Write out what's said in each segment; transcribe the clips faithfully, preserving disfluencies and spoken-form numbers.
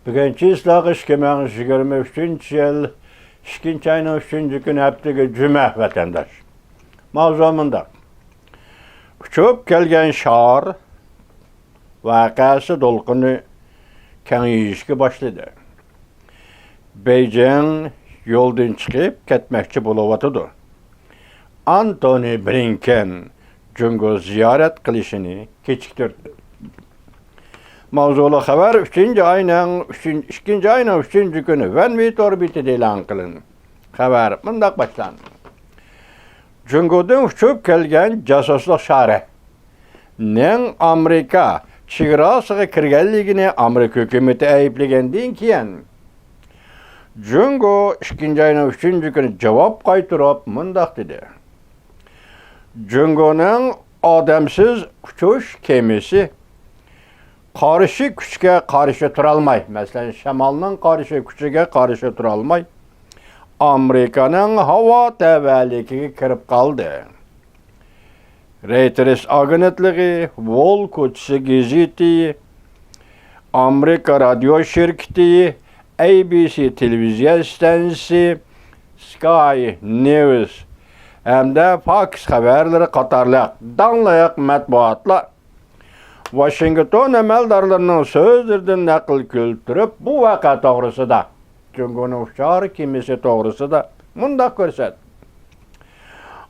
بۈگۈن چىسلاغا ئىككى مىڭ يىگىرمە ئۈچىنچى يىل ئىككىنچى ئاينىڭ ئۈچىنچى كۈنى، ھەپتىگە جۈمە، ۋەتەنداش. ماۋزۇ مۇنداق. ئۇچۇپ كەلگەن شار ۋەقەسى دولقۇنى كېڭىيىشكە باشلىدى. بېيجىڭ يولدىن چىقىپ كەتمەكچى بولۇۋاتىدۇ. ئانتونى بلىنكېن جۇڭگو زىيارەت قىلىشىنى كېچىكتۈردى. ماۋزۇلۇق خەۋەر ئۈچىنچى ئاينىڭ ئۈچىنچى، ئىككىنچى ئاينىڭ ئۈچىنچى كۈنى ۋەنۋى تور بېتىدە ئېلان قىلىندى. خەۋەر مۇنداق باشلاندى. جۇڭگودىن ئۇچۇپ كەلگەن جاسۇسلۇق شارى نىڭ ئامېرىكا چېگراسىغا كىرگەنلىكىنى ئامېرىكا ھۆكۈمىتى ئەيىبلىگەندىن كېيىن، جۇڭگو ئىككىنچى ئاينىڭ ئۈچىنچى كۈنى جاۋاب قايتۇرۇپ مۇنداق دېدى: جۇڭگونىڭ ئادەمسىز ئۇچۇش كېمىسى قارشى كۈچكە قارشى تۇرالماي، مەسىلەن، شامالنىڭ قارشى كۈچىگە قارشى تۇرالماي، ئامېرىكانىڭ ھاۋا تەۋەلىكىگە كىرىپ قالدى. رېيتېرس ئاگېنتلىقى، ۋول كوچىسى گېزىتى، ئامېرىكا رادىيو شىركىتى، ئەي بى سى تېلېۋىزىيە ئىستانسىسى، سكاي نيۇز ھەمدە فاكس خەۋەرلىرى قاتارلىق داڭلىق مەتبۇئاتلار ۋاشىنگتون ئەمەلدارلىرىنىڭ سۆزلىرىدىن نەقىل كەلتۈرۈپ، بۇ ۋەقە توغرىسىدا، جۇڭگونىڭ ئۇچار كېمىسى توغرىسىدا مۇنداق كۆرسەتتى.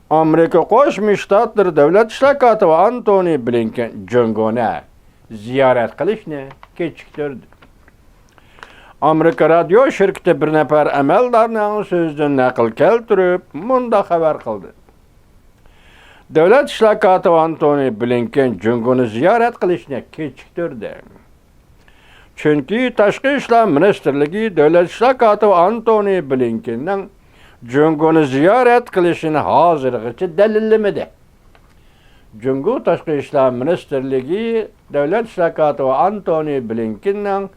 ئامېرىكا قوشما شتاتلىرى دۆلەت ئىشلار كاتىپى ئانتونى بلىنكېن جۇڭگونى زىيارەت قىلىشنى كېچىكتۈردى. ئامېرىكا رادىيو شىركىتى بىر نەپەر ئەمەلدارنىڭ سۆزىدىن نەقىل كەلتۈرۈپ، مۇنداق خەۋەر قىلدى. دۆلەت ئىشلار كاتىپى ئانتونى بلىنكېن جۇڭگونى زىيارەت قىلىشنى كېچىكتۈردى. چۈنكى تاشقى ئىشلار مىنىستىرلىكى دۆلەت ئىشلار كاتىپى ئانتونى بلىنكېننىڭ جۇڭگونى زىيارەت قىلىشىنى ھازىرغىچە دەلىللىمىدى. جۇڭگو تاشقى ئىشلار مىنىستىرلىكى دۆلەت ئىشلار كاتىپى ئانتونى بلىنكېننىڭ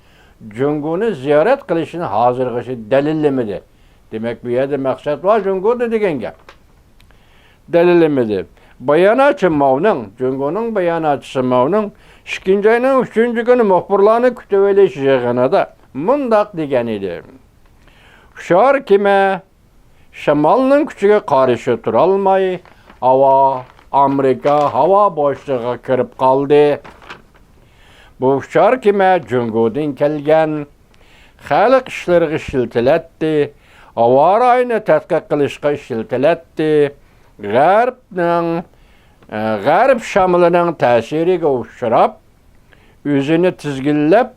جۇڭگونى زىيارەت قىلىشىنى ھازىرغىچە دەلىللىمىدى. دېمەك، بۇ يەردە مەقسەت بار جۇڭگودا دېگەن گەپ. دەلىللىمىدى. باياناتچى ماۋنىڭ، جۇڭگونىڭ باياناتچىسى ماۋنىڭ ئىككىنچى ئاينىڭ ئۈچىنچى كۈنى مۇخبىرلارنى كۈتۈۋېلىش يىغىنىدا مۇنداق دېگەن ئىدى: ئۇچار كېمە شامالنىڭ كۈچىگە قارشى تۇرالماي، ھاۋا، ئامېرىكا ھاۋا بوشلۇقىغا كىرىپ قالدى. بۇ ئۇچار كېمە جۇڭگودىن كەلگەن، خەلق ئىشلىرىغا ئىشلىتىلەتتى، ھاۋا رايىنى تەتقىق قىلىشقا ئىشلىتىلەتتى. غەربنىڭ، ئە، غەرب شامىلىنىڭ تەسىرىگە ئۇچراپ، ئۆزىنى تىزگىنلەپ،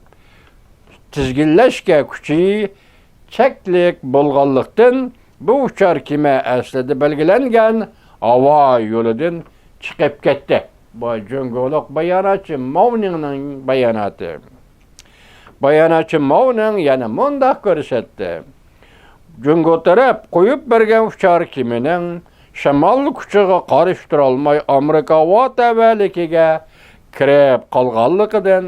تىزگىنلەشكە كۈچى چەكلىك بولغانلىقتىن، بۇ ئۇچار كېمە ئەسلىدە بەلگىلەنگەن ھاۋا يولىدىن چىقىپ كەتتى. بۇ جۇڭگولۇق باياناتچى ماۋنىڭنىڭ باياناتى. باياناتچى ماۋنىڭ يەنە مۇنداق كۆرسەتتى: جۇڭگو تەرەپ قويۇپ بەرگەن ئۇچار كېمىنىڭ شامال كۈچىگە قارشى تۇرالماي، ئامېرىكا ھاۋا تەۋەلىكىگە كىرىپ قالغانلىقىدىن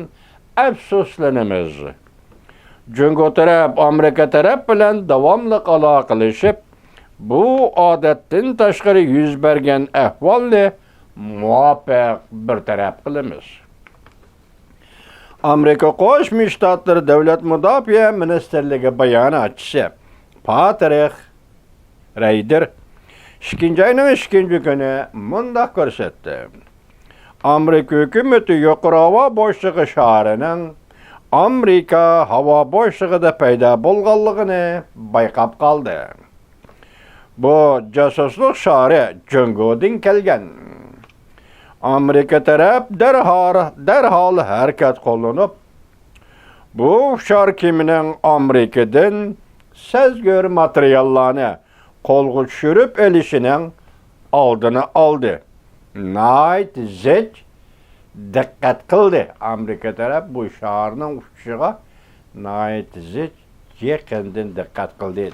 ئەپسۇسلىنىمىز. جۇڭگو تەرەپ ئامېرىكا تەرەپ بىلەن داۋاملىق ئالاقىلىشىپ، بۇ ئادەتتىن تاشقىرى يۈز بەرگەن ئەھۋالنى مۇۋاپىق بىر تەرەپ قىلىمىز. ئامېرىكا قوشما شتاتلىرى دۆلەت مۇداپىئە مىنىستىرلىكى باياناتچىسى پاترىك رەيدېر ئىككىنچى ئاينىڭ ئىككىنچى كۈنى مۇنداق كۆرسەتتى: ئامېرىكا ھۆكۈمىتى يۇقىرى ھاۋا بوشلۇقى شارىنىڭ ئامېرىكا ھاۋا بوشلۇقىدا پەيدا بولغانلىقىنى بايقاپ قالدى. بۇ جاسۇسلۇق شارى جۇڭگودىن كەلگەن. ئامېرىكا تەرەپ دەرھال، دەرھال ھەرىكەت قوللىنىپ، بۇ ئۇچار كېمىنىڭ ئامېرىكىدىن سەزگۈر ماتېرىياللارنى قولغا چۈشۈرۈپ ئېلىشىنىڭ ئالدىنى ئالدى. ناھايىتى زىچ دىققەت قىلدى. ئامېرىكا تەرەپ بۇ شارنىڭ ئۇچۇشىغا ناھايىتى زىچ، يېقىندىن دىققەت قىلدى.